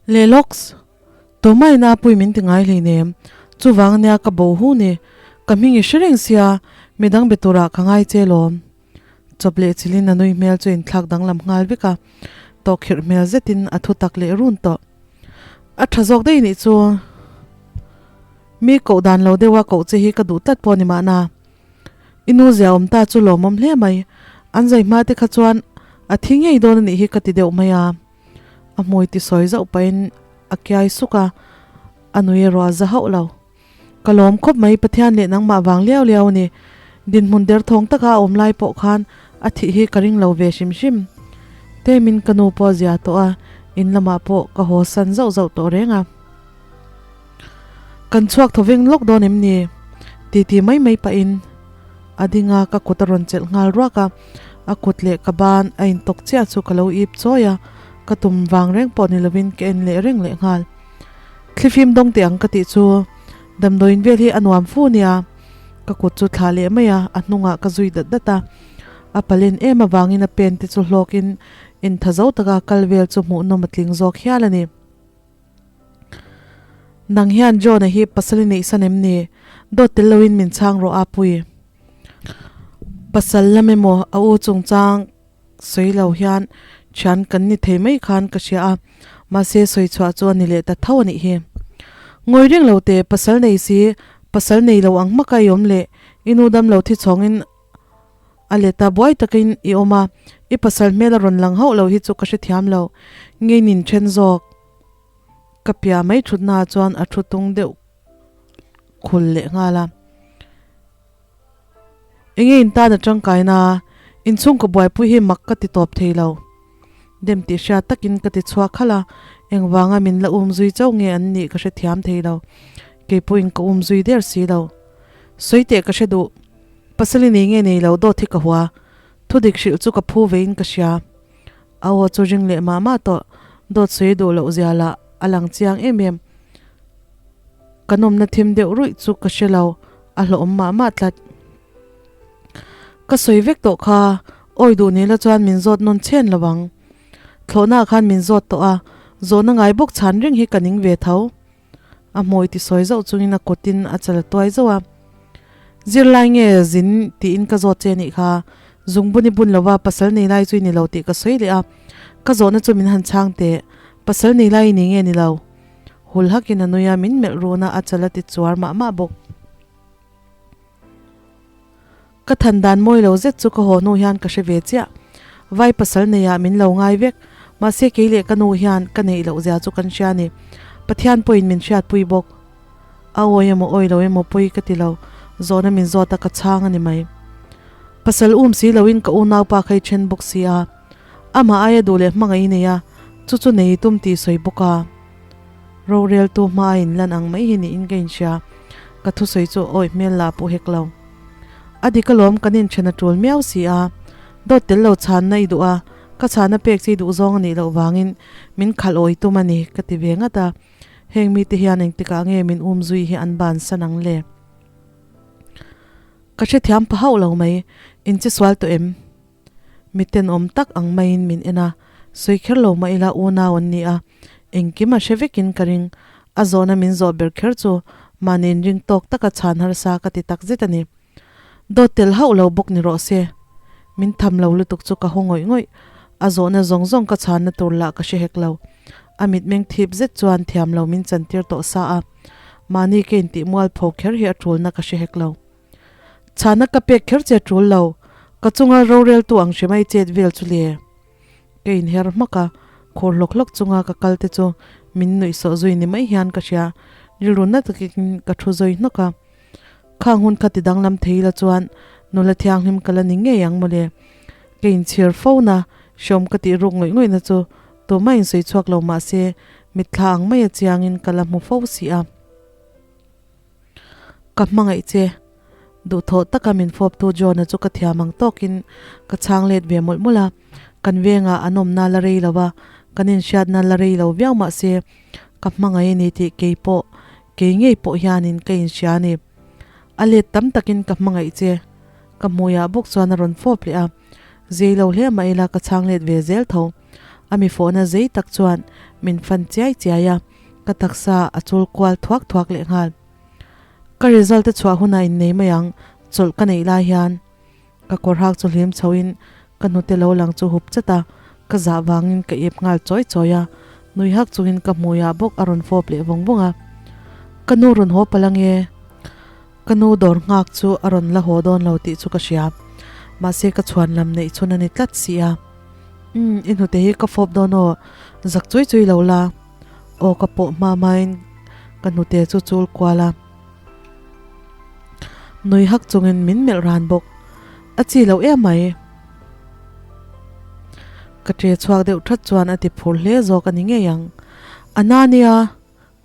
Le lawks, tumah in Apui min ti ngai hleinem, chuvang ania ka bo hu ni, ka hming i hre reng sia, midang be turah ka ngai che lawm. Chawp leh chilin a nui hmel chu inthlak danglam nghal vek a, tawhkhirh hmel zetin a thu tak leh run tawh. A tha zawk daih nih chu mi koh dan lo deuha koh che hi ka duh tlat pawh ni mahna. I nu zia awm ta chu lawmawm hle mai, an zai hma te kha chuan a thi ngei dawn a nih hi ka ti deuh mai a. A hmui ti sawi zauh pahin a kiai suk a, a nui erawh a za hauh lo. Ka lawm khawp mai, Pathian leh nangmah vang liau liau a ni. Dinhmun derthawng taka a awm lai pawh khan a thih hi ka ring lo ve hrim hrim. Temin ka nu pawh a zia tawh a, in lamah pawh ka haw san zauh zauh tawh reng a. Kan chhuak thaw veng lawk dawn em ni? Titi mai mai pahin a ding a, ka kut a rawn chelh nghal ruak a. A kut leh ka ban a intawk chiah chu ka lo ip chawi a, ka tum vang reng pawh ni lovin ka en leh reng leh nghal. Thlifim dawng teh ang ka tih chu damdawiin vel hi a nuam fu nia, ka kut chu thlah leh mai a, a hnungah ka zui dat dat a. A palen em avangin a pen te chu hlawkin intha zo taka kal vel chu hmuhnawm a tling zawk hial a ni. Nang hian John-a hi pasal i neihsan em ni? Dawt tel loin min chhang rawh a pui. Pasal lam emaw a u chungchang sawi lo hian thian kan ni thei mai khan ka hria a, mahse sawi chhuah chu a ni leh ta tho a nih hi. Ngawi reng lo te, pasal nei si, pasal nei lo ang hmaka i awm leh, i nu dam lo thi chhawngin a let a, buai takin i awm a, i pasal hmel a rawn lang hauh lo hi chu ka hrethiam lo, ngei nin then zawk. Ka piah mai thutnaah chuan a thu tung deuh khul leh nghal a. Enge in tan a tangkaina a, inchhungkaw buaipui hi mak ka ti tawp thei lo. Dem tih hriat takin ka ti chhuak khalh a, engvanga min la um zui chauh nge an nih ka hrethiam thei lo. Kei pawhin ka um zui der si lo. Sawi teh ka hre duh. Pasal i nei nge nei lo dawt hi ka hua. Thudik hrilh chu ka phu vein ka hria. A aw chu ring leh mah mah tawh. Dawt sawi duh loh zia lah a lang chiang em em. Ka nawmna thim deuh ruih chu ka hre lo, a hlawhawm mah mah tlat. Ka sawi vek tawh kha, awi duh ni la chuan min zawt nawn chhen lo ang. Thlawhnaah khan min zawt tawh a, zawhna ngai bawk chhan reng hi ka ning ve tho. A hmui ti sawi zauh chungin a kutin a chal tuai zauh a. Zirlai nge zin tiin ka zawt che nih kha, zungbun i bun lova pasal nei lai chu i ni lo tih ka sawi leh a. Ka zawhna chu min han chhang teh, pasal nei lai i ni nge ni lo? Hul hakin a nui a, min melh run a, a chal a ti chuar mah mah bawk. Ka than dan mawi lo zet chu ka haw hnu hian ka hre ve chiah. Vai pasal neiah min lo ngai vek, mahse kei leh ka nu hian ka neih loh zia chu kan hria a ni. Pathian pawhin min hriatpui bawk. A awi emaw awi lo emaw pawi ka ti lo, zawhna min zawt a ka chhang a ni mai. Pasal um si loin ka unaupa kha i then bawk si a, amah aia duh leh hmangaih i nei a, chu chu nei i tum tih sawi bawk a. Roreltu hma a inlan ang mai hi niin ka inhria. Ka thusawi chu awi hmel lah pawh hek lo. A dik alawm kan inthen a tul miau si a. Dawt tel lo chhanna i duh a, ka chhanna pek chi duh zawng a nih loh vangin min khalh awi tum a ni ka ti ve ngat a. Heng mite hian engtikah nge min um zui hi an bansan ang le? Ka hrethiam pha hauh lo mai. In che sual tawh em? Mi tenawm tak ang maiin min en a, sawi kher lo mah ila unau an ni a, engkim a hre vekin ka ring. A zawhna min zawh ber kher chu mahni inring tawk taka chhan harsa ka ti tak zet a ni. Dawt tel hauh lo bawk ni rawh se. Min tham lo lutuk chu ka haw ngawih ngawih. A zawhna zawng zawng ka chhanna tur lah ka hre hek lo. A mitmeng thip zet chuan thiam lo min chantir tawh sa a, mahni ka intih mualpho kher hi a tulna ka hre hek lo. Chhana ka pek kher che tul lo, ka chunga roreltu ang hre mai chet vel chu le. Ka inher hmak a, khur hlawk hlawk chunga ka kal te chu min nuih sawh zui ni mai hian ka hria, rilru na takin ka thu zawi hnawk a. Khang hun kha ti danglam thei ila chuan nula thianghlim ka la ni ngei ang mawle. Ka inchhir fo na, hreawm ka tih ruk ngawih ngawih na chu tumah insawi chhuak lo mahse mitthla ang maia chiangin ka la hmu fo si a. Ka hmangaih che. Duhthawh taka min fawptu John-a chu ka thiam ang tawkin ka chhang let ve mawlh mawlh a. Kan vengah an awmna la rei lo a, kan inhriatna la rei lo viau mah se ka hmangaih a ni tih kei pawh, kei ngei pawh hianin ka inhria a ni. A let tam takin ka hmangaih che. Ka hmuiah bawk chuan a rawn fawp leh a. Zei lo hle mah ila ka chhang let ve zel tho. A mi fawhna zei tak chuan min fan chiai chiai a, ka taksa a chul kual thuak thuak lehnghal. Ka result a chhuah hunah innei mai ang, chawlh ka neih lai hian. Ka kawr hak chu hlim chho in ka hnute lo lang chu hup chat a, ka zah vangin ka ip nghal chawi chawi a, nui hak chungin ka hmui ah bawk a rawn fawp leh vawng vawng a. Ka nu rawn haw palh ange, ka nu dawr nghak chu a rawn la haw dawn lo tih chu ka hria, mahse ka chhuan lam neih chhun a ni tlat si a. Umm, i hnute hi ka fawp dawn aw, zak chui chui lo la. Aw ka pawh hma hmain ka hnute chu chul kual a. Nui hak chungin min melh ran bawk. A chi loh em mai. Ka ṭe chhuak deuh ṭhat chuan a ti phur hle zawk a ni ngei ang. A na nia,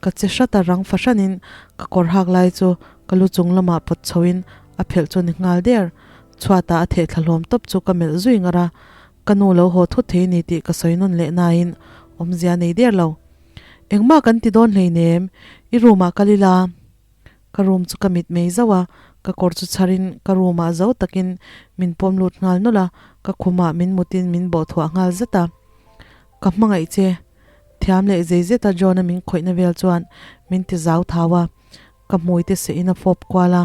ka che hrat a rang fahranin ka kawr hak lai chu ka lu chung lamah pawt chhoin a phelh chu ni nghal der. Chhuatah a theh thla hlawm tawp chu ka melh zui ngar a. Ka nu lo haw thut thei ni tih ka sawi nawn leh nain awmzia nei der lo. Engmah kan ti dawn hleinem, i room ah kal ila. Ka room chu ka mit mei zauh a, ka kawr chu chhar in ka room ah zo takin min pawm lut nghal nawlh a, ka khum ah min mut in min bawh thuah nghal zet a. Ka hmangaih che. Thiam leh zei zet a John-a min khawihna vel chuan min ti zau thau a, ka hmui te seh in a fawp kual a.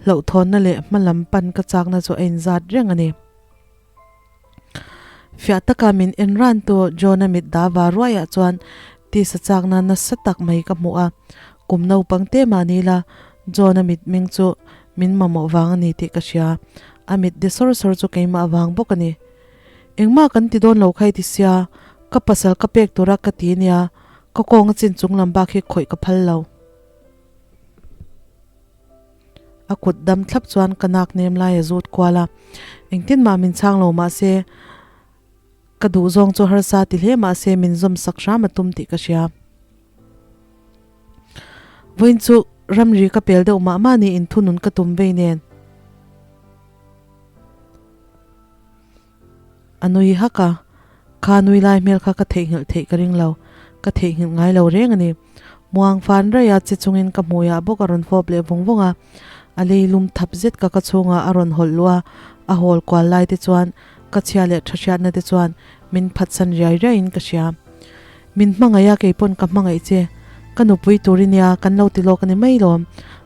Hlauhthawnna leh hma lam pan ka chakna chu a inzat reng a ni. Fiah taka min en ran tu John-a mit da va ruaiah chuan tisa chakna nasa tak mai ka hmu a, kum naupang te mah ni la John-a mitmeng chu min mamawh vang a ni tih ka hria, a mit de sawr sawr chu keimah vang bawk a ni. Engmah kan ti dawn lo kha i ti sia, ka pasal ka pek tura ka ti nia, ka kawng a chin chung lam bak hi khawih ka phal lo. A kut dam thlap chuan ka nak nem lai a zut kual a, engtin mah min chhang lo mah se ka duh zawng chu harsa ti hle mah se min zawm sak hram a tum tih ka hria. Vawiin chu ramri ka pel deuh mah mah ni inthunun ka tum vei nen. A nui hak a, kha nui lai hmel kha ka theihnghilh theih ka ring lo, ka theihnghilh ngai lo reng a ni. Muang fan raih a che chungin ka hmuiah bawk a rawn fawp leh vawng vawng a, a lei lum thap zet ka ka chhungah a rawn hawlh luh a, a hawl kual lai te chuan ka chhia leh tha hriatna te chuan min phatsan riai riaiin ka hria. Min hmangaih a, keipawn ka hmangaih che. Ka nupui tur i nia, kan lo ti lawk a ni mai lawm.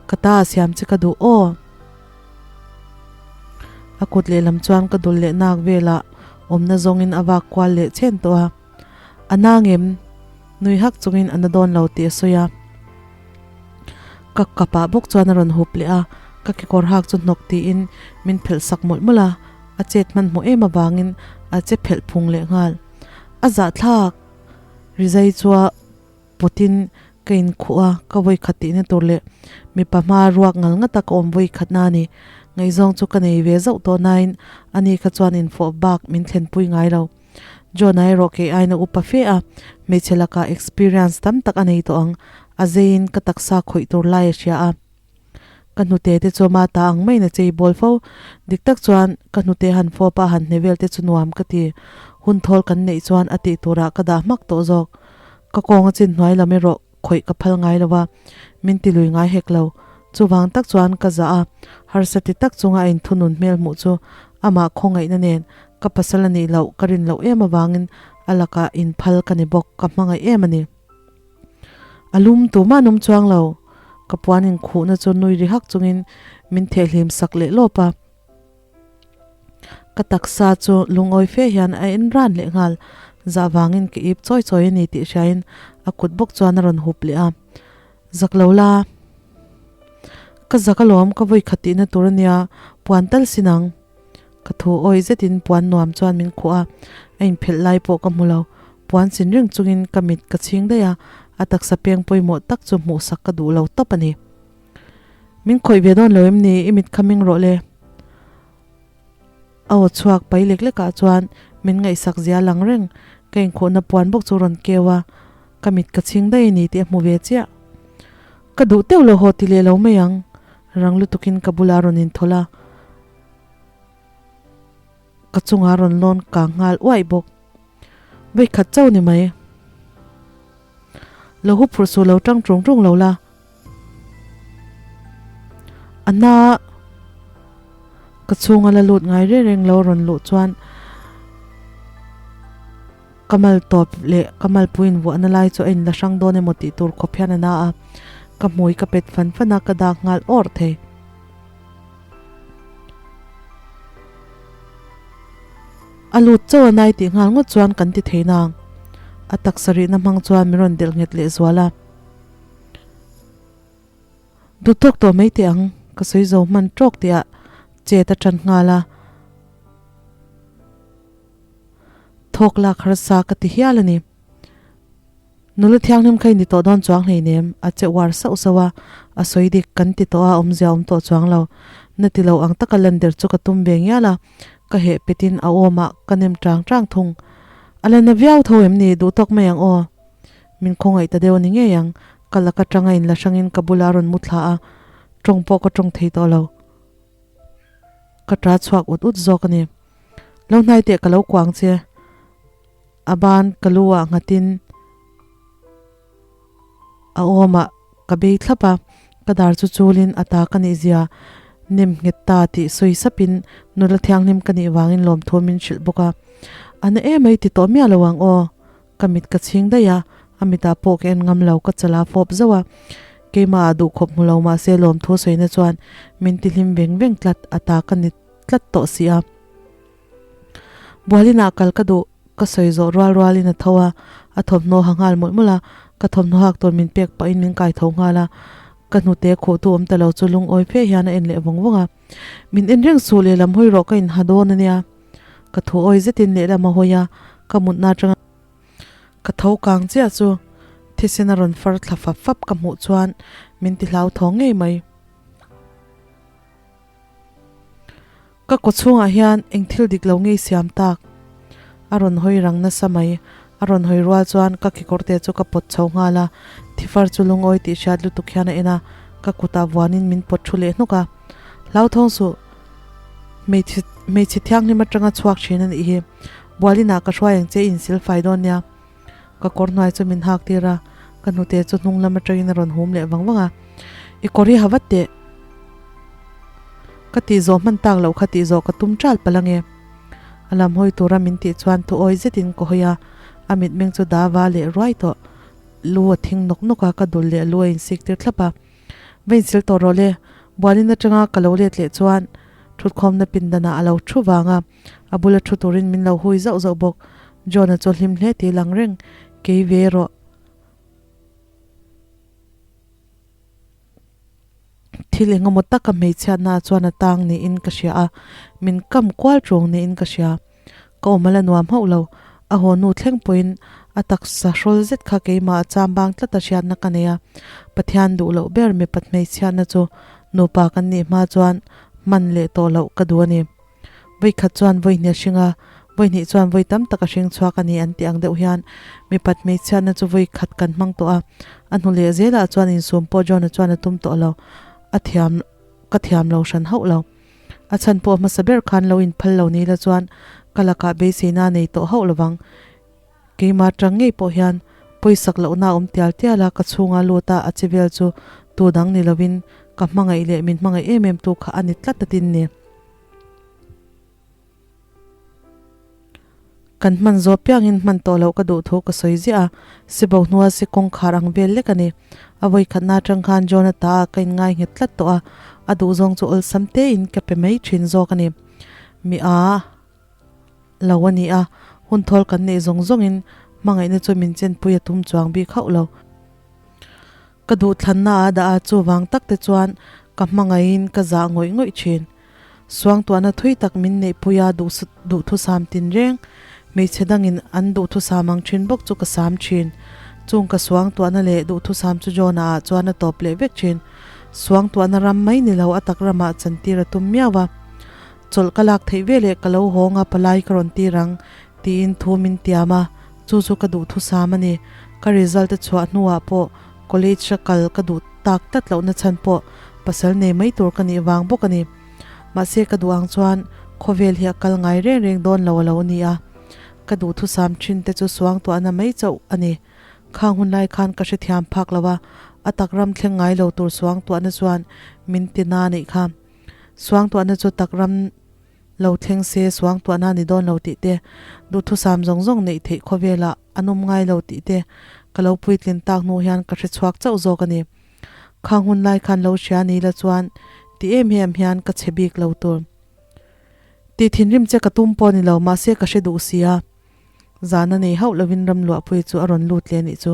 Ka ta a siam che ka duh aw. A kut lehlam chuan ka dul leh nak velah awmna zawngin a vak kual leh chhen tawh a. A na ngem? Nui hak chungin a na dawn lo tih a sawi a. Ka kapah bawk chuan a rawn hup leh a, ka kekawr hak chu hnawk tiin min phelh sak mawlh mawlh a, a chet hmanhmawh em avangin a che phelh phung leh nghal. A zahthlak! Rizai chua. Pawtin ka inkhuh a, ka vawi khat tihna tur leh mipa hma ruak ngal ngata ka awm vawi khatna a ni. Ngaihzawng chu ka nei ve zauh tawh nain ani kha chuan infawh bak min thlenpui ngai lo. John-a erawh kei aina upa fe a, hmeichhe lakah experience tam tak a nei tawh ang, a zeiin ka taksa khawih tur lai a hria a. Ka hnute te chu ama ta ang maiin a chei bawl fo. Dik tak chuan ka hnute han fawp a han hne vel te chu nuam ka ti. Hun thawl kan neih chuan a tih turah ka dah hmak tawh zawk. Ka kawng a chin hnuai lam erawh khawih ka phal ngai lo a, min ti lui ngai hek lo. Chuvang tak chuan ka zah a, harsa ti tak chunga a inthunun hmel hmuh chu amah khawngaihna nen ka pasal a nih loh ka rin loh em avangin a lakah inphal ka ni bawk, ka hmangaih em a ni. A lum tumah an awm chuang lo. Ka puan inkhuhna chu nui ri hak chungin min thehhlim sak leh lawp a. Ka taksa chu lungawi fe hian a en ran leh nghal. Zah vangin ka ip chawi chawi a ni tih hriain a kut bawk chuan a rawn hup leh a. Zak lo la. Ka zak alawm ka vawi khat tihna tur a nia, puan tal sin ang. Ka thu awih zetin puan nuam chuan min khuh a, a inphelh lai pawh ka hmu lo. Puan sin reng chungin ka mit ka chhing daih a, a taksa peng pawimawh tak chu hmuhsak ka duh lo tawp a ni. Min khawih ve dawn lo em ni? I mit kha ming rawh le. A aw chhuak pai lek lekah chuan min ngaihsak zia lang reng. Ka inkhuhna puan bawk chu rawn keu a, ka mit ka chhing daih a ni tih a hmu ve chiah. Ka duh teuh lo haw ti leh lo mai ang. Rang lutukin ka bulah a rawn inthawlh a. Ka chungah rawn lawn kang nghal uaih bawk. Vei khat chauh ni mai. Lo hu phurh suh lo tang tung tung lo la. A na ka chhunga la lut ngai reng reng lo rawn luh chuan. Ka mal tawp leh ka malpui invuahna lai chu a inla hrang dawn emaw tih tur khawp hian a na a, ka hmui ka pet fan fan a, ka dak nghal awrh thei. A lut chauh a nai tih nghal ngawt chuan kan ti thei nang. A taksa rihna hmang chuan min rawn delh nghet leh zual a. Duhtawk tawh mai teh ang, ka sawi zo hman tawk tih ah chet a tan nghal a. Thawk lak harsa ka ti hial a ni. Nula thianghlim kha i ni tawh dawn chuang hleinem, a che uar sauh sauh a, a sawi dik kan ti tawh a, awmzia awm tawh chuang lo. Na ti lo ang taka lan der chu ka tum ve ngial a, ka heh petin a awmah ka nem tang tang thung. A la na viau tho em ni, duh tawk mai ang aw. Min khawngaih ta deuh a ni ngei ang, ka lak atanga inla hrangin ka bula rawn mu thla a, tawng pawh ka tawng thei tawh lo. Ka ta chhuak ut ut zawk a ni. Lo hnai teh ka lo kuang che. A ban ka lu ah nghatin a awmah ka bei thlap a, ka dar chu chulin a ta ka nih zia nem nghet ta tih sawi sapin nula thianghlim ka nih vangin lawmthu min hrilh bawk a. A na emai ti tawh miah lo ang aw. Ka mit ka chhing daih a, a mitah pawh ka en ngam lo, ka chala fawp zauh a. Keimah ah duh khawp hmu lo mahse lawmthu sawina chuan min ti hlim veng veng tlat, a ta ka ni tlat tawh si a. Bualinah kal ka duh, ka sawi zawh rual rualin a tho a, a thawmhnaw ha nghal mawlh mawlh a, ka thawmhnaw hak tur min pek pahin min kai tho nghal a, ka hnute khuhtu awm ta lo chu lungawi fe hian a en leh vawng vawng a. Min en reng suh lehlam hawi rawh ka inha dawn a nia. Ka thu awi zetin lehlam a hawi a, ka mutna atanga ka tho kang chiah chu thisen a rawn far thla fap fap ka hmuh chuan min ti hlauthawng ngei mai. Ka kaw chhungah hian eng thil dik lo ngei siam tak? A rawn hawi rang nasa mai. A rawn hawi rual chuan ka kekawr te chu ka pawt chho nghal a, thifar chu lungawi tih hriat lutuk hian a en a, ka kutah vuanin min pawt thu leh hnuk a. Hlauthawng suh. Hmeichhe hmeichhe thianghlim atanga chhuak thin a nih hi. Bualinah ka hruai ang che i insil fai dawn nia. Ka kawr hnuai chu min hak tir a, ka hnute chu hnung lam atangin a rawn hum leh vang vang a. I kawr hi ha vat teh. Ka tih zawh hman tak loh kha tih zawh ka tum ṭal palh ange. A lam hawi tura min tih chuan thu awi zetin ka hawi a, a mitmeng chu da va leh ruai tawh. Lu a thing nawk nawk a, ka dul leh lu a insik tir thlap a. Va insil tawh rawh le, Bualin atanga ka lo let leh chuan thutkhawmna pindanah a lo thu vang a, a bula thu turin min lo hui zauh zauh bawk. John-a chu hlim hle tih lang reng, Kei ve rawh. Thil engemaw taka hmeichhiatnaah chuan a tang niin ka hria a, min kam kual ṭawng niin ka hria. Ka awm a la nuam hauh lo. A haw nu thleng pawhin a taksa hrawl zet kha keimah a cham bang tlat a hriatna ka nei a. Pathian duh loh ber mipat hmeichhiatna chu nupa kan nih hma chuan hman leh tawh loh ka duh a ni. Vawikhat chuan vawihnih a hring a, vawihnih chuan vawi tam tak a hring chhuak a ni an tih ang deuh hian mipat hmeichhiatna chu vawikhat kan hmang tawh a. A hnu leh zelah chuan insum pawh John-a chuan a tum tawh lo. A thiam ka thiam lo hran hauh lo. A chhan pawh hmasa ber khan lo inphal lo ni la chuan ka lakah beiseina nei tawh hauh lovang. Keimah tang ngei pawh hian pawisak lohna a awm tial tial a, ka chhunga lut a a che vel chu tu dang ni lovin ka hmangaih leh min hmangaih em em tu kha a ni tlat atin ni. Kan hman zawh piangin hman tawh loh ka duh thu ka sawi ziah a, sibo hnua si kawngkhar ang vel lek a ni. A vawikhatna atang khan John-a ta ah ka inngai nghet tlat tawh a, a duhzawng chu awlsam tein ka pe mai thin zawk a ni. Mi a lo a ni a, hun thawl kan neih zawng zawngin hmangaihna chu min chenpui a tum chuang bik hauh lo. Ka duhthlanna a dah a, chuvang tak te chuan ka hmangaihin ka zah ngawih ngawih thin. Suangtuahna thui tak min neihpui a duhthusam tinreng, hmeichhe dangin an duhthusam ang thin bawk chu ka sam thin. Chung ka suangtuahna leh duhthusam chu Jonah ah chuan a tawp leh vek thin. Suangtuahna ram mai ni lo a tak ramah chantir a tum miau a. Chawlh ka lak theih veleh ka lo hawng a palai ka rawn tir ang tiin thu min tiam a, chu chu ka duhthusam a ni. Ka result a chhuah hnuah pawh College a kal ka duh tak tlat lohna chhan pawh pasal nei mai tur ka nih vang bawk a ni. Mahse ka duh ang chuan khawvel hi a kal ngai reng reng dawn lo a lo ni a. Ka duhthusam thin te chu suangtuahna mai chauh a ni. Khang hun lai khan ka hrethiam phak lo a, a tak ram thleng ngai lo tur suangtuahna chuan min ti na a nih kha. Suangtuahna chu tak ram. Lo thleng se suangtuahna ni dawn lo tih te, duhthusam zawng zawng neih theih khawvelah an awm ngai lo tih te ka lo puitlin tak hnu hian ka hre chhuak chauh zawk a ni. Khang hun lai khan lo hria ni la chuan ti em em hian ka chhe bik lo tur. Tih thinrim che ka tum pawh ni lo mahse ka hre duh si a. Zana nei hauh lovin Ramluahpuii chu a rawn lut leh anih chu.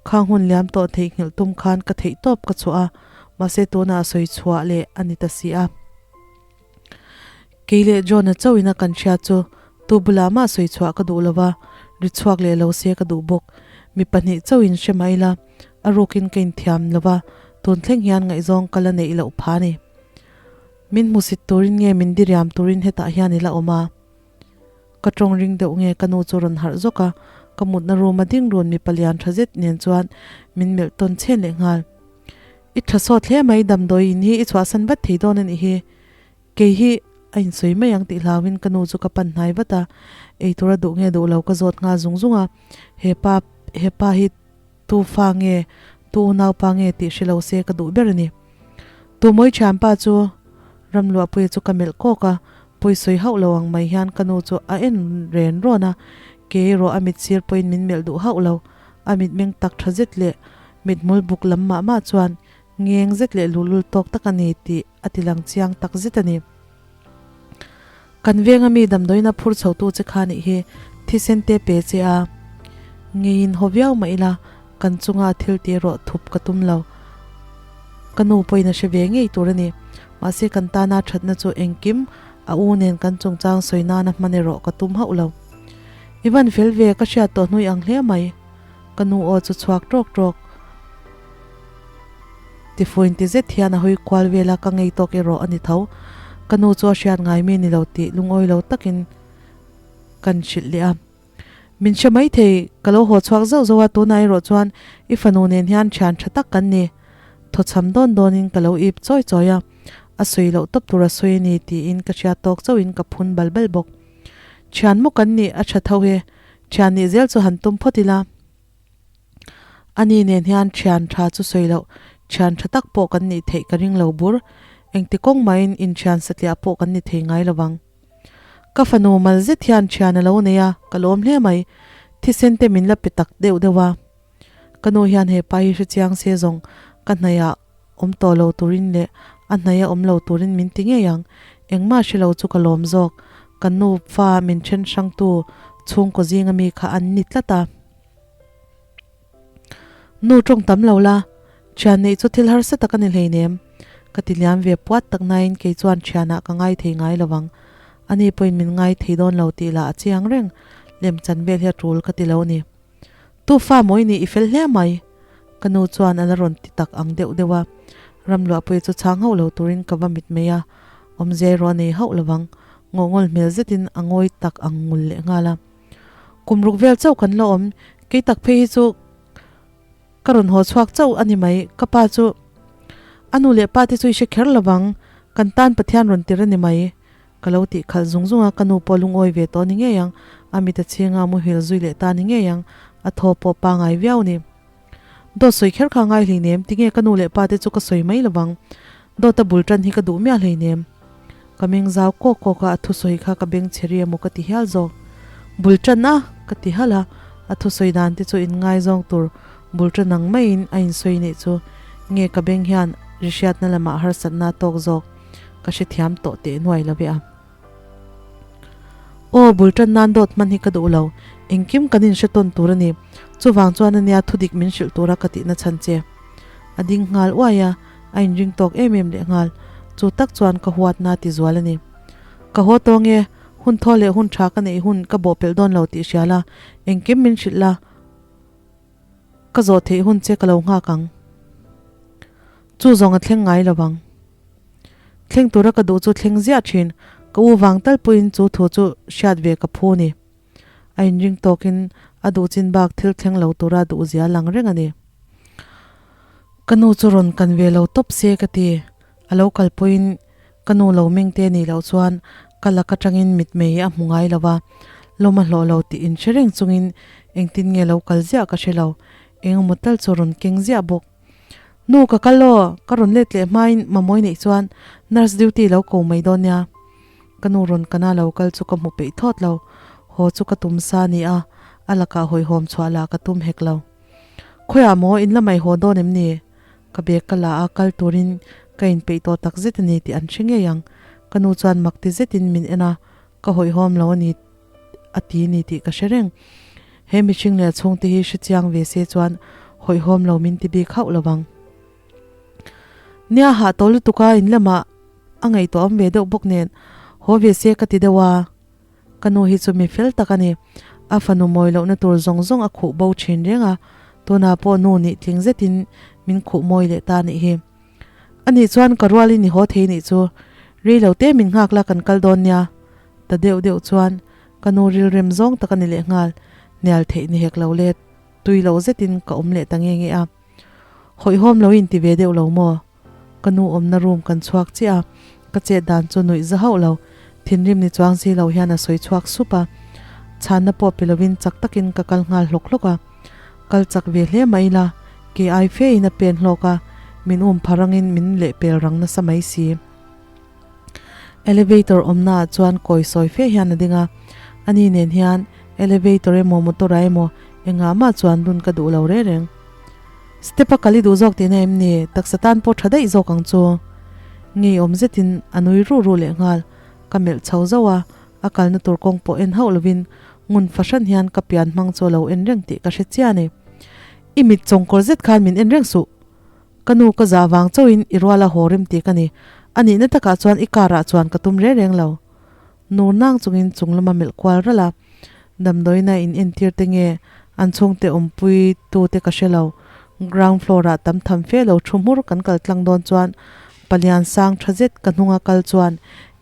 Khang hun liam tawh theihnghilh tum khan ka theih tawp ka chhuah a, mahse tunah a sawi chhuah leh a ni ta si a. Kei leh John-a chauhin a kan hriat chu tu bulah mah sawi chhuah ka duh lova, ri chhuak leh lo se ka duh bawk. Mi pahnih chauhin hre mai la, a rukin ka inthiam lova, tun thleng hian ngaihzawng ka la neih loh pha a ni. Min hmusit turin nge min diriam turin hetah hian i la awm a? Ka tawng ring deuh nge ka nu chu rawn harh zawk a, ka mutna room a ding run mipa lian tha zet nen chuan min melh tawn chhen leh nghal. I tha sawt hle mai damdawi in hi i chhuahsan vat thei dawn a nih hi. Kei hi a insawi mai ang tih hlauin ka nu chu ka pan hnai vat a, eitur a duh nge duh lo ka zawt nghal zung zung a, hepa hepa hi tu fa nge tu unaupa nge tih hre lo se ka duh ber a ni. Tumawi thianpa chu Ramluahpuia chu ka melh kawk a, pawisawi hauh lo ang mai hian ka nu chu a en ren rawn a, ke erawh a mit sir pawhin min melh duh hauh lo. A mitmeng tak tha zet leh mithmul buk lam mah mah chuan ngeng zet leh luhlul tawk tak a ni tih a ti lang chiang tak zet a ni. Kan venga mi damdawiin a phur chhotu che kha nih hi thisen te pe che a, ngeiin haw viau mah ila kan chunga thil tih erawh thup ka tum lo. Ka nu pawhin a hre ve ngei tur a ni. Mahse kan tana thatna chu engkim a u nen kan chungchang sawi nana hman erawh ka tum hauh lo. I van fel ve ka hriat tawh hnui ang hle mai. Ka nu aw chu chhuak tawk tawk. Tifuin ti zet hian a hawi kual vel a, ka ngei tawk erawh a ni tho. Ka nu chu a hriat ngai mi ni lo tih lungawi lo takin kan hrilh leh a. Min hre mai thei, ka lo haw chhuak zauh zauh a, tunah erawh chuan i fanu nen hian thian tha tak kan ni. Thawchham dawn dawnin ka lo ip chawi chawi a, a sawi loh tawp tur a sawi a ni tiin ka hriat tawk chauhin ka phun bal bal bawk. Thian maw kan nih a tha tho e, thian nih zel chu han tum phawt ila. Ani nen hian thian tha chu sawi loh, thian tha tak pawh kan nih theih ka ring lo bur. Engti kawng mahin inthian satliah pawh kan ni thei ngai lovang. Ka fanu mal zet hian thian a lo nei a, ka lawm hle mai. Thisen te min la pe tak deuh deuh a. Ka nu hian he pa hi hrechiang se zawng ka hnaihah awm tawh lo turin leh a hnaih a awm lo turin min ti ngei ang. Engmah hre lo chu ka lawm zawk. Ka nu fa min then hrangtu chhungkaw zinga mi kha an ni tlat a. Nu tawng tam lo la, thian neih chu thil harsa tak a ni hleinem. Ka ti liam ve puat tak nain kei chuan thianah ka ngai thei ngai lo vang. Ani pawhin min ngai thei dawn lo tih lah a chiang reng. Lemchan vel hi a tul ka ti lo a ni. Tu fa mawi nih i fel hle mai. Ka nu chuan a la rawn ti tak ang deuh deuh a. Ramluahpuia chu chhang hauh lo turin ka va mit mai a, awmzia erawh a nei hauh lovang. Ngawhngawl hmel zetin a ngawi tak ang ngul leh nghal a. Kum ruk vel chauh kan la awm, kei tak phei hi chu ka rawn haw chhuak chauh a ni mai. Ka pa chu a nu leh pa te chu i hre kher lovang, kan tan Pathian rawn tir a ni mai. Ka lo tih khalh zung zung a, ka nu pawh lungawi ve tawh ni ngei ang, a mit a chhing a, muhil zui leh ta ni ngei ang, a thaw pawh pangai viau ni. Dawt sawi kher kha ngai hleinem, tinge ka nu leh pa te chu ka sawi mai lovang, dawt a bul tan hi ka duh miah hleinem. Ka meng zau kawk kawk a, a thusawi kha ka beng chhe ri emaw ka ti hial zawk. Bul tan a? ka ti halh a, a thusawi dan te chu inngaizawng tur bul tan ang maiin a insawi neih chu, nge ka beng hian ri hriatna lamah harsatna a tawk zawk. Ka hrethiam tawh teh nuai lo ve a. Aw, bul tan nan dawt hman hi ka duh lo. Engkim kan inhre tawn tur a ni. Chuvang chuan ania thudik min hrilh tura ka tihna chhan che. A ding nghal uai a, a inring tawk em em leh nghal. Chu tak chuan ka huatna ti zual a ni. Ka haw tawng e, hun thaw leh hun tha ka neih hun ka bawhpelh dawn lo tih hria la, engkim min hrilh la. Ka zawh theih hun che ka lo nghak ang. Chu zawng a thleng ngai lo vang. Thleng tura ka duh chu thleng ziah thin. Ka u vang tal pawhin chu thu chu hriat ve ka phu ni. A inring tawkin a duh chin bak thil thleng lo tura duh zia lang reng a ni. Ka nu chu rawn kan ve lo tawp se ka ti. A lo kal pawhin ka nu lo meng te nih loh chuan ka lak atangin mitmei a hmu ngai lo va, lawm a hlawh lo tih inhre reng chungin engtin nge lo kal ziah ka hre lo. Engemaw tal chu rawn keng ziah bawk. Nu ka kal aw, ka rawn let leh hmain Mamawi neih chuan nurse duty lo ko mai dawn nia. Ka nu rawn kana lo kal chu ka hmu peih thawt lo. Haw chu ka tum sa ni a, a lakah hawihhawm chhuah lah ka tum hek lo. Khawiah maw in la mai haw dawn em ni? Ka bag ka la a, kal turin ka inpeih tawh tak zet a ni tih an hre ngei ang. Ka nu chuan mak ti zetin min en a, ka hawihhawm lo a ni a ti ni tih ka hre reng. He mihring leh a chhungte hi hre chiang ve se chuan hawihhawm lo min ti bik hauh lo vang. Nia hah tawh lutuk a, in lamah a ngaihtuah awm ve deuh bawk nen haw ve se ka ti deuh a. Ka nu hi chu mi fel tak a ni. A fanu mawi lohna tur zawng zawng a khuh bo thin reng a, tunah pawh nu nih tling zetin min khuh mawi leh ta nih hi. Anih chuan ka rualin i haw thei nih chu, rei lo te min nghak la kan kal dawn nia. Ta deuh deuh chuan ka nu rilrem zawng tak a ni lehnghal, hnial theih ni hek lo le, tui lo zetin ka awm leh ta nge nge a. Hawihhawm lo in ti ve deuh lo maw? Ka nu awmna room kan chhuak chiah a, ka chet dan chu nuih za hauh lo. Thinrim ni chuang si lo hian a sawi chhuak sup a. Chhanna pawh pe lovin chak takin ka kal nghal hlawk hlawk a. Kal chak ve hle mai ila, ke ai fe in a pen hlawk a, min um pha rangin min lehpel rang nasa mai si. Elevator awmna ah chuan kawi sawi fe hian a ding a, ani nen hian elevator emaw motor ah emaw engah mah chuan dun ka duh lo reng reng. Step a kal i duh zawk tihna em ni? Taksa tan pawh tha daih zawk ang chu. Ngeiawm zetin a nui ruh ruh leh nghal. Ka melh chho zauh a, a kalna tur kawng pawh en hauh lovin ngun fahran hian ka pian hmang chu a lo en reng tih ka hre chiah a ni. I mit chawngkawr zet khan min en reng suh. Ka nu ka zah vang chauhin i ruala haw rem ti ka ni. A nihna takah chuan i car ah chuan ka tum reng reng lo. Nur nang chungin chung lama melh kual ralh a. Damdawiina in entir te nge an chhungte awmpui tu te ka hre lo. Ground floor ah tam tham fe lo thu hmur kan kal tlang dawn chuan palian sang tha zet ka hnunga kal chuan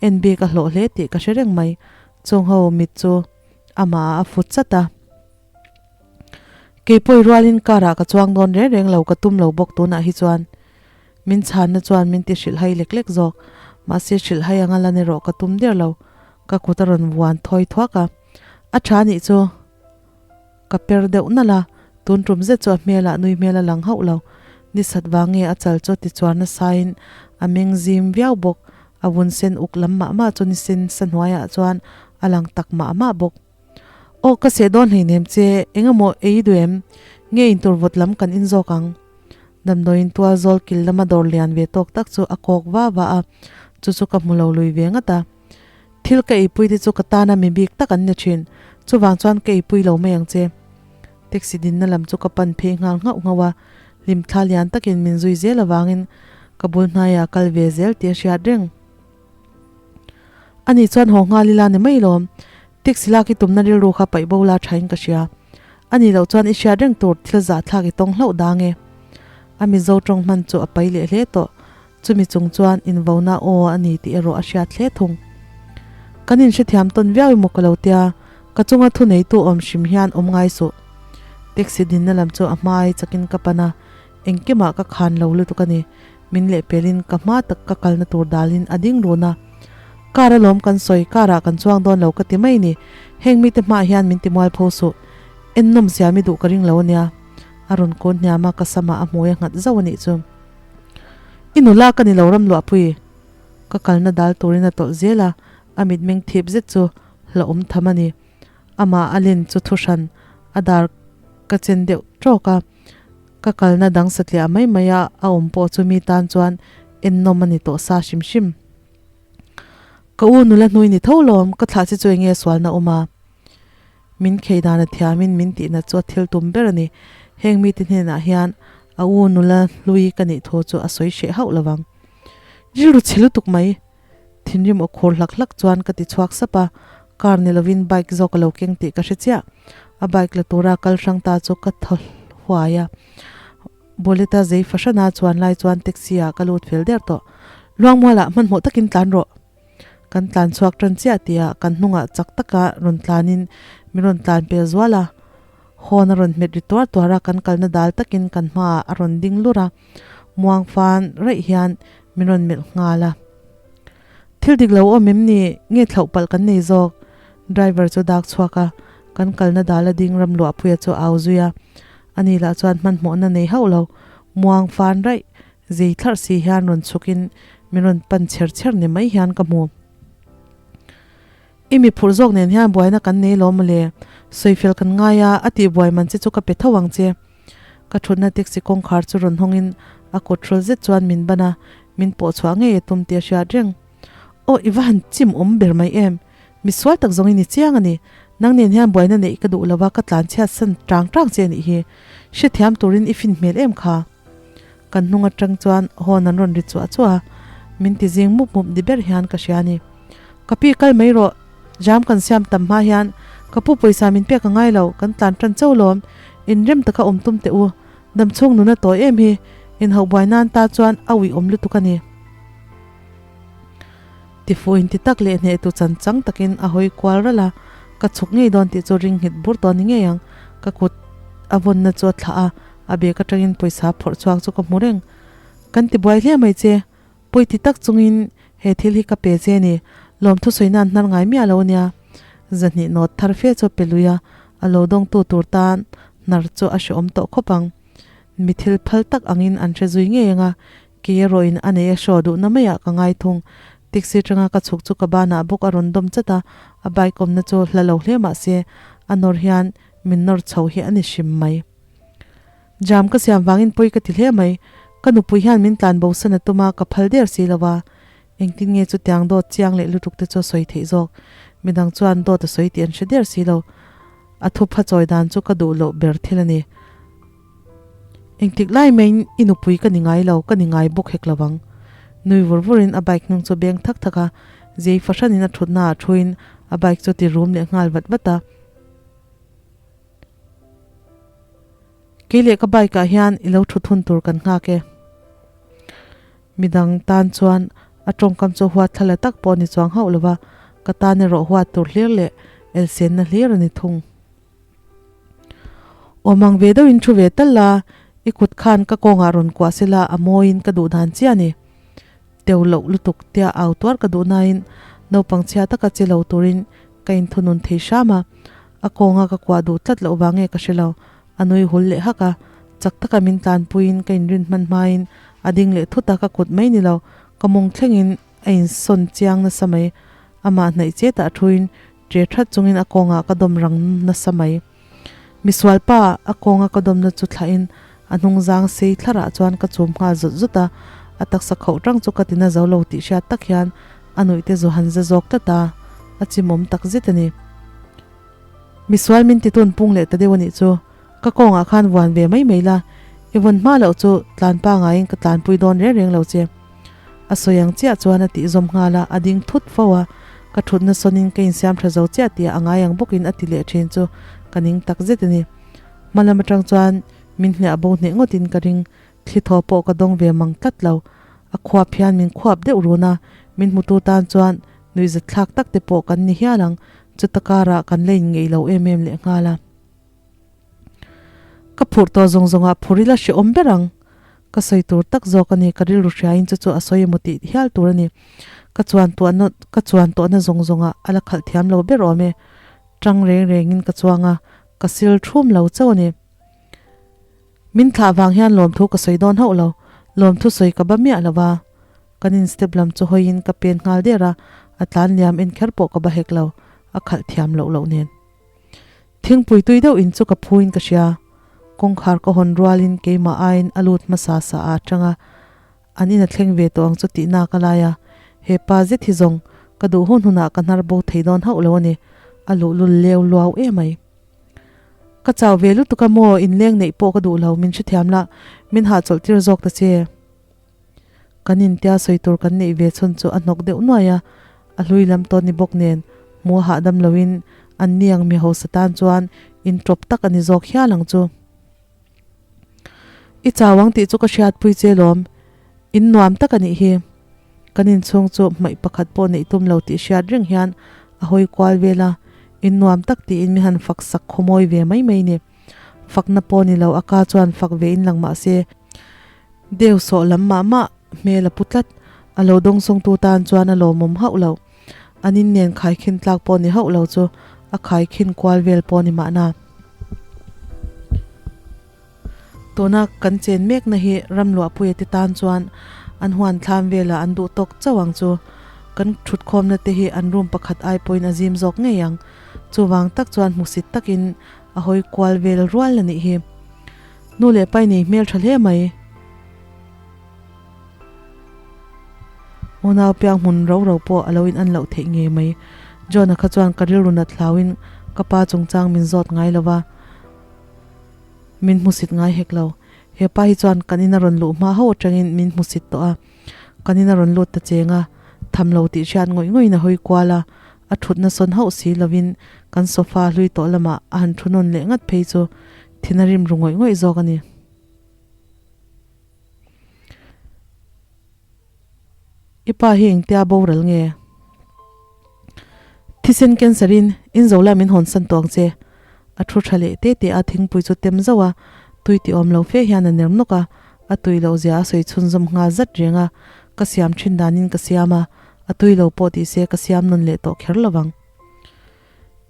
en bik a hlawh hle tih ka hre reng mai. Chung ho mit chu amah ah a fut chat a. Kei pawi rualin car ah ka chuang dawn reng reng lo ka tum lo bawk tunah hi chuan min chhanna chuan min ti hrilh hai lek lek zawk. Mahse hrilh hai anga lan erawh ka tum der lo. Ka kut a rawn vuan thawi thuak a. A tha nih chu ka per deuh nalh a, tun tum zet chu a hmelah nui hmel a lang hauh lo. Ni sat vang nge a chal chu a ti chuar nasain a meng zim viau bawk. A vun sen uk lam mah mah chu ni sen sa hnuaiah chuan a lang tak mah mah bawk. Aw ka seh dawn hleinem che, eng emaw ei duh em? Nge intur vawt lam kan in zawk ang? Damdawiin tual zawl kil lama dawr lian ve tawk tak chu a kawk va va a, chu chu ka hmu lo lui ve ngat a. Thil ka eipui te chu ka tana mi bik tak an ni thin, chuvang chuan ka eipui lo mai ang che. Taxi dinna lam chu ka pan phei nghal nghauh nghauh a, hlimthla lian takin min zui zel avangin ka bul hnaiah kal ve zel tih a hriat reng. Ani chuan haw nghal ila ni mai lawm. Taxi lak i tumna rilru kha paih bo la thain ka hria. Ani loh chuan i hriat reng tur thil zahthlak i tawng hlauh dang e. A Mizo tawng hman chu a pai leh hle tawh. Chumi chung chuan invona aw a ni tih erawh a hriat hle thung. Kan inhrethiam tawn viau emaw ka lo tia, ka chunga thuneitu awm hrim hian awm ngai suh. Taxi dinna lam chu a hmai chakin ka pan a, engkimah ka khan lo lutuk a ni. Min lehpelin ka hma tak ka kalna tur dalin a ding run a. Car alawm kan sawi, car ah kan chuang dawn lo ka ti mai ni. Heng mite hmaah hian min ti mual pho suh. En nawm siam i duh ka ring lo ania. A rawn kun hniam a, ka samah a hmui a nghat zauh a nih chu. I nula ka ni lo ram luahpui. Ka kalna dal turin a tawlh zel a, a mitmeng thip zet chu hlauhawm tham a ni. Amah a len chu thuhran a dar ka chen deuh tawk a. Ka kalna dang satliah mai mai a a awm pawh chu mi tan chuan ennawm a ni tawh sa hrim hrim. Ka u nula hnui ni tho lawm, ka thlah che chu enge sualna awm a? Min khei dan a thiamin min tihna chu a thil tum ber a ni. Heng mite hnenah hian a u nula hlui ka nih thu chu a sawi hreh hauh lovang. Rilru chhe lutuk mai! Thinrim aw khur hlak hlak chuan ka ti chhuak sap a, car ni lovin bike zawk a lo keng tih ka hre chiah. A bike la tura kal hrang ta chu ka thaw huai a. Bullet-a zei fahrana chuan lai chuan taxi ah ka lut fel der tawh. Luangmualah hmanhmawh takin tlan rawh. Kan tlan chhuak tan chiah tihah kan hnungah chak taka rawn tlanin min rawn tlan pel zual a. Horn a rawn hmet ri tuar tuar a, kan kalna dal takin kan hmaah a rawn ding lur a. Muang fan raih hian min rawn melh nghal a. Thil dik lo awm em ni? Nge thlauh palh kan nei zawk? Driver chu dak chhuak a, kan kalna dal a ding ram luahpuia chu a au zui a. Ani lah chuan hmanhmawhna nei hauh lo, muang fan raih, zei thlarh si hian rawn chhukin min rawn pan chher chher ni mai hian ka hmu. I mi phurh zawk nen hian buaina kan nei lawm mawle. Sawifel kan ngai a, a tih buai man che chu ka pe tho ang che. Ka thutna taxi kawngkhar chu rawn hawngin a kut hrawl zet chuan min ban a, min pawh chhuah ngei a tum tih a hriat reng. Aw, i va han chim awm ber mai em? Mi sual tak zawng i ni chiang a ni. Nang nen hian buaina neih ka duh lo va, ka tlan chhiat san tang tang che a nih hi. Hrethiam turin i fin hmel em kha? Kan hnung atang chuan horn an rawn ri chuah chuah a, min ti zing mup mup ni ber hian ka hria a ni. Ka pi kal mai rawh, jam kan siam tam hma hian ka pu pawisa min pek a ngai lo, kan tlan tan chauh lawm, inrem taka awm tum teh u, damchhung nuna tawi em hi, inhauh buai nan ta chuan a uih awm lutuk a ni. Tifu inti tak leh hnehtu chan chang takin a hawi kual ralh a, ka chhuk ngei dawn tih chu ring nghet bur tawh a ni ngei ang, ka kut a vawnna chu a thlah a, a bag atangin pawisa phawrh chhuak chu ka hmu reng. Kan ti buai hle mai che, pawi ti tak chungin he thil hi ka pe che ni, lawmthu sawi nan hnar ngai miah lo ania. Zahnih nawt thar fe chu a pe lui a, a lo dawngtu tur tan hnar chu a hreawm tawh khawp ang. Mi thil phal tak angin an hre zui ngei ang a, Kei erawhin a nei a hraw duhna maiah ka ngai thung. Taxi atanga ka chhuk chu ka banah bawk a rawn dawm chat a, a bike awmna chu hla lo hle mah se a nawr hian min nawr chho hi a ni hrim mai. Jam ka siam vangin pawi ka ti hle mai. Ka nupui hian min tlan bo san a tum a, ka phal der si lo a. Engtin nge chutiang dawt chiang leh lutuk te chu a sawi theih zawk? Midang chuan dawt a sawi tih an hre der si lo. A thupha chawi dan chu ka duh loh ber thil a ni. Engtik lai maiin i nupui ka ni ngai lo, ka ni ngai bawk hek lo ang. Nui vur vurin a bike hnung chu beng thak thak a, zei fahranin a thutna ah thuin a bike chu ti rum leh nghal vat vat a. Kei leh ka bike ah hian i lo thut hun tur kan nghak e. Midang tan chuan a tawngkam chu huat thla la tak pawh ni chuang hauh lo va, ka tan erawh huat tur hlir leh elsenna hlir a ni thung. Awm ang ve deuhin thu ve tal la, i kut khan ka kawngah rawn kuah sela a mawiin ka duh dan chiah a ni. Teu loh lutuk tia au tuar ka duh nain naupang chhia taka che lo turin ka inthunun thei hram a, a kawnga ka kuah duh tlat loh vang nge ka hre lo, a nui hul leh hak a, chak taka min tlanpuiin ka inrin hman hmain a ding leh thut a, ka kut mai ni lo, ka mawng thlengin a insawn chiang nasa mai, amah hnaih chetah thuin Ṭe ṭhat chungin a kawngah ka dawm rang nasa mai. Misual pa a kawnga ka dawmna chu thlahin a hnungzang sei thlarah chuan ka chum nghal zawt zawt a, a taksa khauh ṭang chu ka tina zo lo tih hriat tak hian a nuihte zu han za zawk tlat a, a chimawm tak zet a ni. Misual min titun pung leh ta deuh a nih chu, ka kawngah khan vuan ve mai mai la, i vawn hma loh chu tlan pangaiin ka tlanpui dawn reng reng lo che. A sawi ang chiah chuan a tih zawm nghal a, a ding thut fo a, ka thutna sawnin ka insiam tha zo chiah tih a ngai ang bawkin a ti leh thin chu ka ning tak zet a ni. Hma lam atang chuan min hliah bo hneh ngawtin ka ring, thli thaw pawh ka dawng ve mang tlat lo. A khuap hian min khuap deuh run a, min hmutu tan chuan nuihzat thlak tak te pawh kan ni hial ang, chuta karah kan la inngeih lo em em leh nghal a. Ka phurh tawh zawng zawngah phur ila hrehawm ber ang. Ka sawi tur tak zawk a ni, ka rilru hriain chu chu a sawi emaw tih hial tur a ni. Ka chuan tuahna ka chuan tawhna zawng zawngah a la khalh thiam lo ber awm e. Tang reng rengin ka chuang a, ka sil thum lo chauh a ni. Min thlah vang hian lawmthu ka sawi dawn hauh lo, lawmthu sawi ka ba miah lo va. Kan in step lam chu hawiin ka pen nghal der a, a tlan liam en kher pawh ka ba hek lo, a khalh thiam loh loh nen. Thingpui tui deuh in chu ka phuin ka hria. Kawngkhar ka hawn rualin keimah aiin a lut hmasa sa a atang a, an in a thleng ve tawh ang chu tih nak a lai a. He pa zet hi zawng ka duh hun hunah ka hnar bo thei dawn hauh lo a ni, a luhlul leu luau emai. Ka chau ve lutuk a maw, inleng neih pawh ka duh lo, min hrethiam lah, min hahchawlh tir zawk ta che. Kan intia sawi tur kan neih ve chhun chu a hnawk deuh nuai a, a hlui lam tawh ni bawk nen hmuh a hahdam loin an ni ang mi hausa tan chuan intawp tak a ni zawk hial ang chu. I chau ang tih chu ka hriatpui che lawm, in nuam tak a nih hi. Kan inchhung chu hmaih pakhat pawh neih tum lo tih hriat reng hian a hawi kual vel a, in nuam tak tiin mi han fak sak khawmawi ve mai mai ni. Fakna pawh ni lo a ka chuan fak ve in lang mah se, Deu sawh lam mah mah hmel a pu tlat, a lo dawngsawngtu tan chuan a lawmawm hauh lo. An in nen khaikhin tlak pawh ni hauh lo chu a khaikhin kual vel pawh ni mahna. Tuna kan chen mekna hi Ramluahpuia te tan chuan an huan thlam velah an duh tawk chauh ang chu. Kan thutkhawmna te hi an room pakhat ai pawhin a zim zawk ngei ang. Chuvang tak chuan hmusit takin a hawi kual vel rual a nih hi. Nu leh pa i nei hmel tha hle mai. Unau piang hmun ro ro pawh a lo in an loh theih ngei mai. John-a kha chuan ka rilru nat hlauin ka pa chungchang min zawt ngai lo va, min hmusit ngai hek lo. He pa hi chuan kan in a rawn luh hma ho atangin min hmusit tawh a, kan in a rawn lut ta cheng a, tham lo tih hriat ngawih ngawih in a hawi kual a, a thutna sawn hauh si lovin kan sofa hlui tawh lamah a han thu nawn leh ngat phei chu thin a rim ru ngawih ngawih zawk a ni. I pa hi engtia boral nge? Thisen cancer in in zo la min hawn san tawng che. A thu tha leh te te a thingpui chu tem zauh a, tui ti awm lo fe hian a ner nawk a, a tui loh zia a sawi chhunzawm nghal zat reng a, ka siam thin danin ka siam a, a tui lo pawh tih se ka siam nawn leh tawh kher lovang.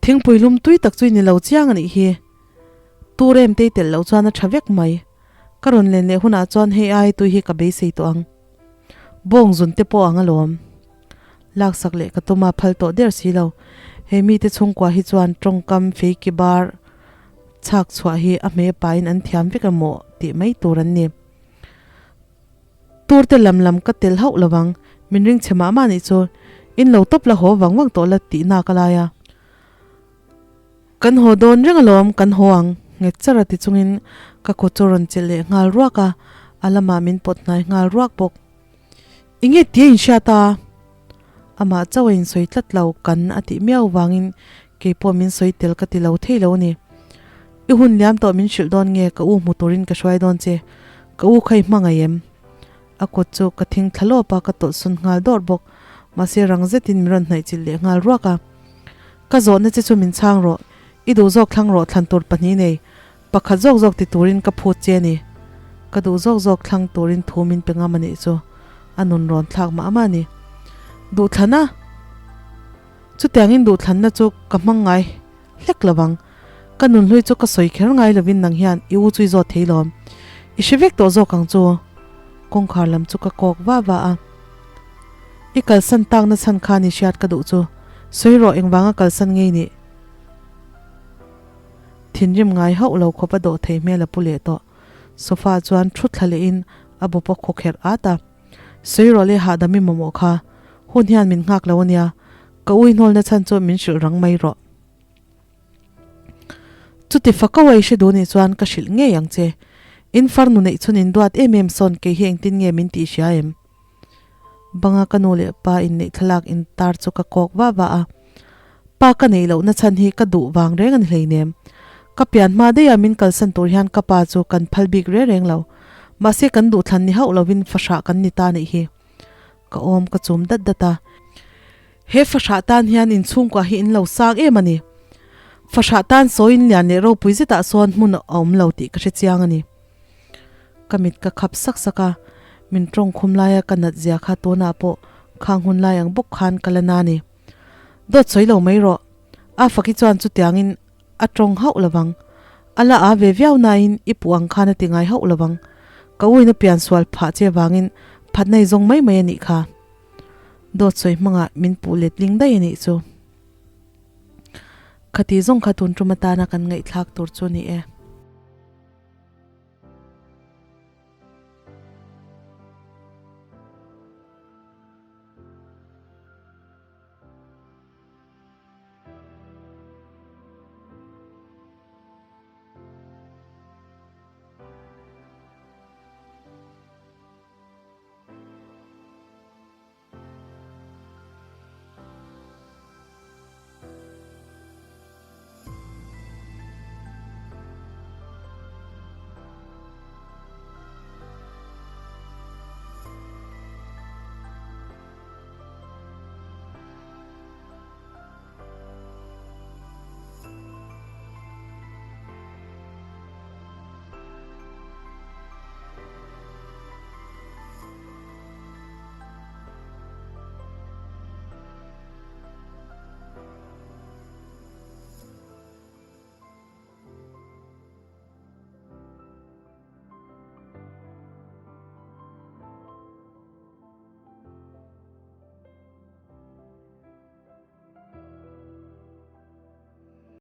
Thingpui lum tui tak chu i ni lo chiang a nih hi. Tur em tei telh loh chuan a tha vek mai. Ka rawn len leh hunah chuan hei ai tui hi ka beisei tawh ang. Bawng zun te pawh ang alawm. Laksak leh ka tum a phal tawh der si lo. He mite chhungkua hi chuan tawngkam feiki bar chhak chhuah hi a hme pain an thiam vek emaw tih mai tur an ni. Tur te lam lam ka tel hauh lovang, min ring chhe mah mah nih chu. In lo tawp la haw vang vang tawh la tih nak a lai a. Kan haw dawn reng alawm, kan haw ang, nghet char a ti chungin ka kut chu rawn chelh leh nghal ruak a, a lamah min pawt hnai nghal ruak bawk. I nge tia inhriat a? Amah chauh a insawi tlat lo, kan a tih miau vangin keipawh min sawi tel ka ti lo thei lo a ni. I hun liam tawh min hrilh dawn nge ka u hmu turin ka hruai dawn che, ka u kha i hmangaih em? A kut chu ka thing thla lawp a, ka tawlh sun nghal dawr bawk. Mahse rang zetin min rawn hnaih chilh leh nghal ruak a. Ka zawhna che chu min chhang rawh, i duh zawk thlang rawh thlan tur pahnih nei, pakhat zawk zawk ti turin ka phut che a ni. Ka duh zawk zawk thlang turin thu min pe ngam a nih chu a nun rawn thlak mah mah a ni. Duhthlan a? Chutiangin duhthlanna chu ka hmang ngai hlek lo vang. Ka nun hlui chu ka sawi kher ngai lovin nang hian i u chu i zawt thei lawm. I hre vek tawh zawk ang chu. Kawngkhar lam chu ka kawk va va a. I kalsan takna chhan kha ni hriat ka duh chu. Sawi rawh engvanga kalsan ngei nih? Thinrim ngai hauh lo khawp a dawh thei hmel a pu leh tawh. Sofa chuan thu thla lehin a bawp a khawkherh at a. Sawi rawh le hahdam i mamawh kha. Hun hian min nghak lo ania. Ka ui hnawlna chhan chu min hrilh rang mai rawh. Chuti fako a i hre duh nih chuan ka hrilh ngei ang che. In farnu neih chhun in duat em em sawn kei hi engtin nge min tih hria em? Banga ka nu leh pa inneih thlalak in tar chu ka kawk va va a. Pa ka neih lohna chhan hi ka duh vang reng a ni hleinem. Ka pian hma daih a min kalsan tur hian ka pa chu kan phal bik reng reng lo. Mahse kan duhthlan ni hauh lovin fahrah kan ni ta nih hi. Ka awm ka chum dat dat a. He fahrah tan hian inchhungkua hi in lo sang em a ni. Fahrah tan sawiin lian leh ropui zetah sawn hmun a awm lo tih ka hre chiang a ni. Ka mit ka khap sak sak a, min tawng khum laia ka nat zia kha tunah pawh khang hun lai ang bawk khan ka la na a ni. Dawt sawi lo mai rawh. A faki chuan chutiangin a tawng hauh lovang. A la a ve viau nain i puh ang khan a ti ngai hauh lovang. Ka uina pian sual phah che vangin phatna i zawng mai mai a nih kha. Dawt sawi hmangah min puh letling daih a nih chu. Khati zawng kha tun tum atana kan ngaihthlak tur chu a ni e.